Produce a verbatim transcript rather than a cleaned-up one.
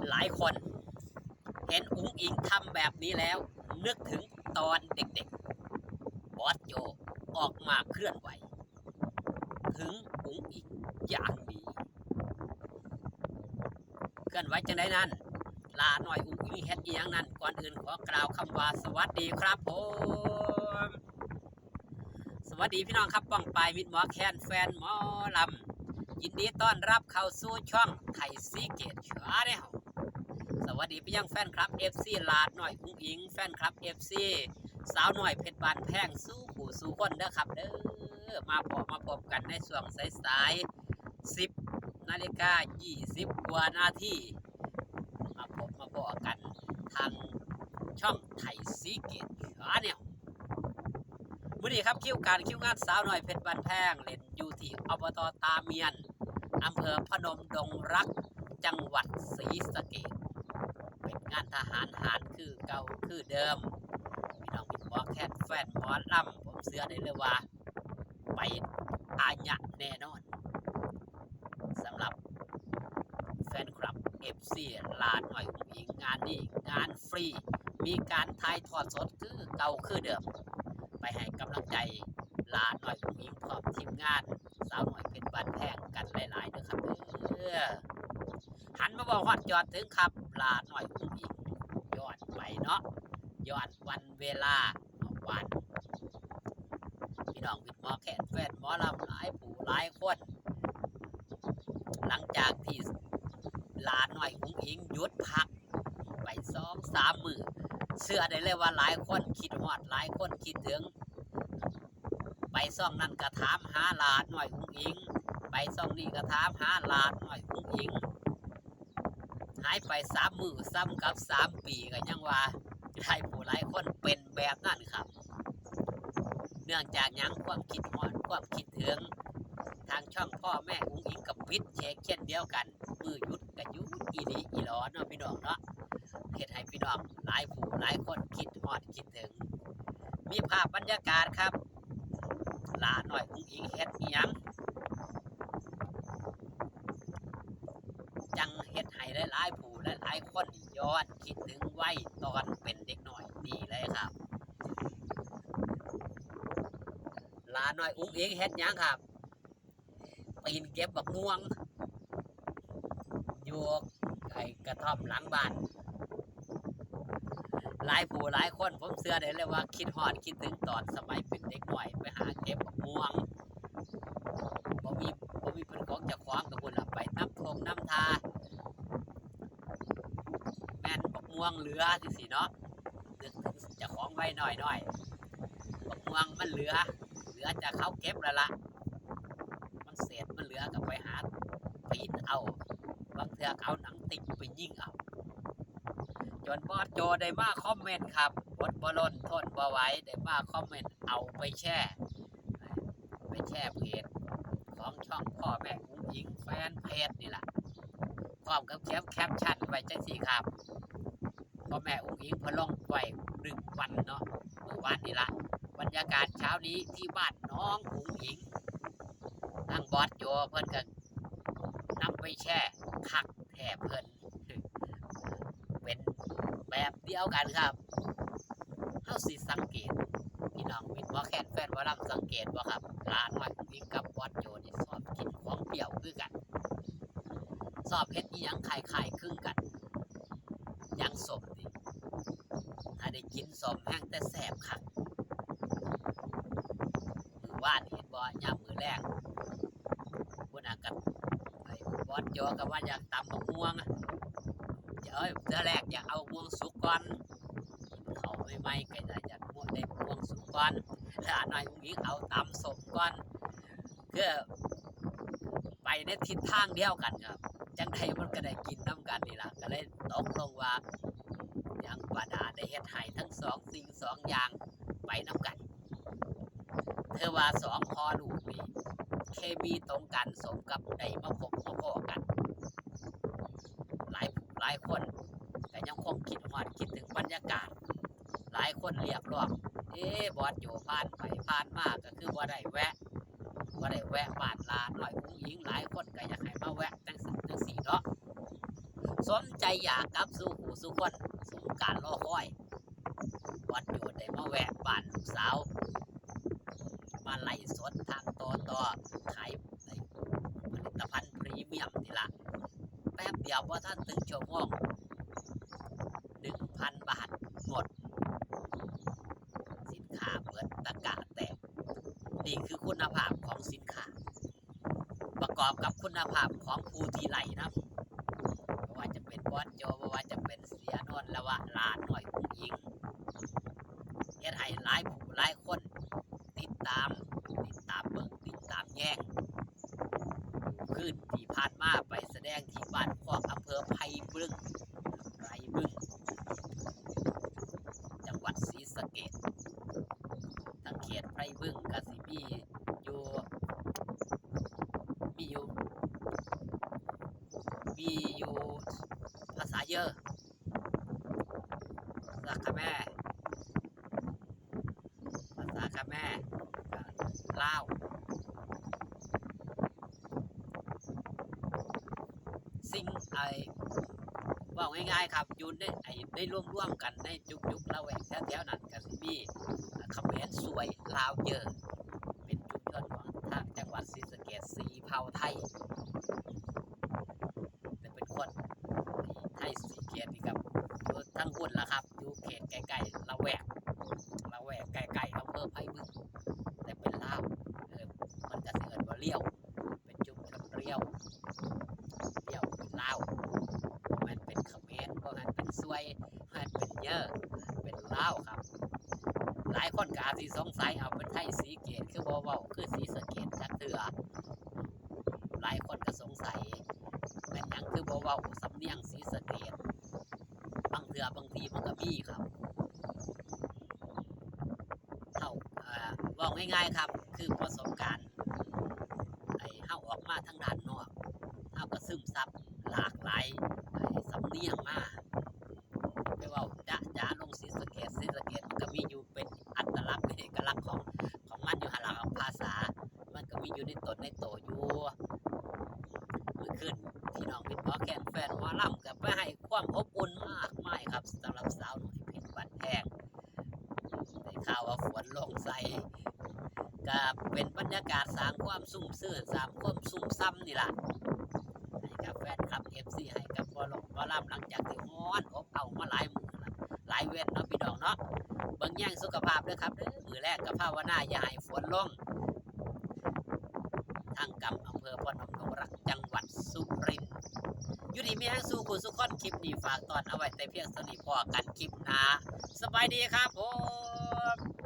หลายคนเห็นอุ๋งอิ๋งทำแบบนี้แล้ว นึกถึงตอนเด็กๆ บอสโจออกมาเคลื่อนไหว ถึงอุ๋งอิ๋งอย่างนี้ เคลื่อนไหวจังไดนั้น หล้าน้อยอุ๋งอิ๋งเฮ็ดอีหยังนั้น ก่อนอื่นขอกล่าวคำว่าสวัสดีครับผม สวัสดีพี่น้องครับ ป้องปายมิตรหมอแคน แฟนหมอลำ ยินดีต้อนรับเข้าสู่ช่องไทยซีเกตชาแนล สวัสดีไปยังแฟนคลับ เอฟซี หล้าน้อยอุ๋งอิ๋ง แฟนคลับ เอฟซี สาวน้อยเพชรบ้านแพง สู่ผู้สู่คนเด้อครับเด้อ มาพบมาพบกันในช่วงสายๆ สิบนาฬิกายี่สิบกว่านาที มาพบมาพบกันทางช่องไทยซีเกตชาแนล มื้อนี้ครับ คิวการคิวงานสาวน้อยเพชรบ้านแพง เล่นอยู่ที่ อบต.ตาเมียน อำเภอพนมดงรัก จังหวัดศรีสะเกษ เป็นงานทหารหารคือเก่าคือเดิม พี่น้องมิตรหมอแคน แฟนหมอลำ ผมเชื่อได้เลยว่า ไปอาญะแน่นอน สำหรับแฟนคลับ เอฟซี หล้าน้อยอุ๋งอิ๋ง งานนี้งานฟรี มีการถ่ายทอดสดคือเก่าคือเดิม ไปให้กำลังใจหล้าน้อยอุ๋งอิ๋งพร้อมทีมงานสาวน้อยเพชรบ้านแพงกันหลายๆเด้อครับเด้อ หันมาเว้าฮอดจอดถึงครับ หล้าน้อยอุ๋งอิ๋ง ย้อนไปเนาะ ย้อนวันเวลาเมื่อวาน พี่น้องมิตรหมอแคน แฟนหมอลำหลายผู้หลายคน หลังจากที่หล้าน้อยอุ๋งอิ๋งหยุดพักไปสองสามมื้อ เชื่อได้เลยว่าหลายคนคิดฮอด หลายคนคิดถึง ไปซ่องนั้นก็ถามหาหล้าน้อยอุ๋งอิ๋ง ไปซ่องนี้ก็ถามหาหล้าน้อยอุ๋งอิ๋ง หายไปสามมื้อ ส่ำกับสามปี ก็ยังว่าหลายผู้หลายคนเป็นแบบนั้นครับ เนื่องจากหยัง ความคิดฮอด ความคิดถึง ทางช่องพ่อแม่อุ๋งอิ๋งก็ปิดเช็คเช่นเดียวกัน มื้อหยุดก็หยุดอีหลีอีหลอเนาะพี่น้องเนาะ เฮ็ดให้พี่น้องหลายผู้หลายคนคิดฮอดคิดถึง มีภาพบรรยากาศครับ หล้าน้อยอุ๋งอิ๋งเฮ็ดอีหยัง จั่งเฮ็ดให้หลายๆผู้หลายๆคนย้อนคิดถึงวัยตอนเป็นเด็กน้อยนี่เลยครับ หล้าน้อยอุ๋งอิ๋งเฮ็ดหยังครับ ปีนเก็บบักม่วง อยู่ไอ้กระท่อมหลังบ้าน หลายผู้หลายคนผมเชื่อได้เลยว่าคิดฮอดคิดถึงตอนสมัยเป็นเด็กน้อย ไปหาเก็บบักม่วง บ่มี บ่มีเป็นของเจ้าของก็พู้นล่ะ ไปนำท่งนำท่า แม่นบักม่วงเหลือจั่งซี้เนาะ นึกถึงเจ้าของวัยน้อยๆ บักม่วงมันเหลือ เหลือจากเขาเก็บแล้วล่ะ มันเศษมันเหลือก็ไปหาปีนเอา บางเทื่อก็เอาหนังติ๊กไปยิงเอา จนบอสโจได้มาคอมเมนต์ครับ อดบ่ล้นทนบ่ไหว ได้มาคอมเมนต์ เอาไปแชร์ ไปแชร์เพจของช่องพ่อแม่อุ๋งอิ๋งแฟนเพจนี่ล่ะ พร้อมกับเขียนแคปชั่นไว้จั่งซี้ครับ พ่อแม่อุ๋งอิ๋งเพิ่นลงไว้หนึ่งวันเนาะ มื้อวานนี่ล่ะ บรรยากาศเช้านี้ที่บ้านน้องอุ๋งอิ๋ง ทางบอสโจเพิ่นก็นำไปแชร์ คักแท้เพิ่น เป็นแบบเดียวกันครับ เฮาสิสังเกต พี่น้องมิตรหมอแคน แฟนหมอลำ สังเกตบ่ครับ หล้าน้อยอุ๋งอิ๋งกับบอสโจนี่ชอบกินของเปรี้ยวคือกัน ชอบเฮ็ดอีหยังคล้ายๆคลึงกัน อย่างส้มนี่ ถ้าได้กินส้มแฮ่งแต่แซ่บคัก มื้อวานเห็นบ่ ยามมื้อแลง พุ้นน่ะ กับไอ้บอสโจก็ว่าอยากตำบักม่วงอะ เอ้ย เทื่อแรกอยากเอาม่วงสุกก่อน กินข้าวใหม่ๆก็อยากม่วง ได้ม่วงสุกก่อน หล้าน้อยอุ๋งอิ๋งเอาตำส้มก่อน คือไปในทิศทางเดียวกันครับ จั่งใดมันก็ได้กินนำกันนี่ล่ะ ก็เลยตกลงว่า หยังบาดาลได้เฮ็ดให้ทั้งสองสิ่งสองอย่างไปนำกัน ถือว่าสองพ่อลูกนี่เคมีตรงกัน สมกับได้มาพบมาพ้อกัน หลายผู้หลายคนก็ยังคงคิดฮอดคิดถึงบรรยากาศ หลายคนเรียกร้อง เอ๊ะ บอสโจผ่านไปผ่านมาก็คือบ่ได้แวะ บ่ได้แวะบ้านหล้าน้อยอุ๋งอิ๋ง หลายคนก็อยากให้มาแวะจั่งซั่นจั่งซี้เนาะ สมใจอยากกลับสู่ผู้สู่คนสู่การรอคอย บอสโจได้มาแวะบ้านลูกสาว มาไลฟ์สดทางต่อต่อขายผลิตภัณฑ์พรีเมียมนี่ละ แป๊บเดียวบ่ทันถึงชั่วโมง หนึ่งพันบาทหมด สินค้าเบิดตะกร้าแตก นี่คือคุณภาพของสินค้า ประกอบกับคุณภาพของผู้ที่ไลฟ์นำ บ่ว่าจะเป็นบอสโจ บ่ว่าจะเป็นเสียนนท์ หรือว่าหลานน้อยอุ๋งอิ๋ง เฮ็ดให้หลายผู้หลายคนติดตาม ติดตามเบิ่ง ติดตามแยง คืนที่ผ่านมาไปแสดงที่บ้านคอก อำเภอไพรบึง ไพรบึง จังหวัดศรีสะเกษ ทางเขตไพรบึงก็สิมีอยู่ มีอยู่ มีอยู่ภาษาเยอ ภาษาคาแม ภาษาคาแม ก็ลาว สิ่ง ไอ้ เว้าง่ายๆครับ อยู่ใน ไอ้ ในรวมๆกันในจุกๆละแวกแถวๆนั้นก็สิมี เขมร ซวย ลาว เยอ เป็นชุมชนของทางจังหวัดศรีสะเกษ สีเผ่าไทย แต่เป็นคนไทยศรีเกษนี่ครับ อยู่ทางพุ้นล่ะครับ อยู่เขตใกล้ๆละแวก ละแวกใกล้ๆอำเภอไพรบึง แต่เป็นลาว เออ มันก็สิเอิ้นว่าเลี้ยว เป็นชุมชนเลี้ยว เลี้ยวเป็นลาว บ่แม่นเป็นเขมร บ่แม่นเป็นซวย บ่แม่นเป็นเยอ เป็นลาวครับ หลายคนก็อาจสิสงสัย เอาเป็นไทยศรีเกษคือบ่เว้าคือศรีสะเกษจักเทื่อ หลายคนก็สงสัย แม่นหยังคือบ่เว้าสำเนียงศรีสะเกษ บางเทื่อบางทีมันก็มีครับ เฮา เอ่อ เว้าง่ายๆครับ คือประสบการณ์ ไอ้เฮาออกมาทางด้านนอก เฮาก็ซึมซับหลากหลาย ไอ้สำเนียงมา ไปเว้าจ๊ะจ๊ะลงศรีสะเกษ ศรีสะเกษมันก็มีอยู่เป็นอัตลักษณ์ เป็นเอกลักษณ์ของ ของมันอยู่หั่นล่ะครับ ภาษา มันก็มีอยู่ในตนในโตอยู่ มื้อคืนพี่น้องมิตรหมอแคน แฟนหมอลำก็ไปให้ความอบอุ่นมากมายครับ สำหรับสาวน้อยเพชรบ้านแพง ได้ข่าวว่าฝนลงใส่ ก็เป็นบรรยากาศสร้างความชุ่มชื่น สร้างความชุ่มซ่ำนี่ล่ะ ให้กับแฟนคลับ เอฟซี ให้กับหมอลำ หมอลำ หลังจากที่ฮ้อนอบอ้าวมาหลายมื้อละ หลายเว็นเนาะพี่น้องเนาะ เบิ่งแยงสุขภาพเด้อครับเด้อ มื้อแรกก็ภาวนาอย่าให้ฝนลง ทางกำอำเภอพนมดงรัก จังหวัดสุรินทร์ อยู่ดีมีแฮงสู่ผู้สู่คน คลิปนี้ฝากตอนเอาไว้แต่เพียงเท่านี้ พ้อกันคลิปหน้า สบายดีครับผม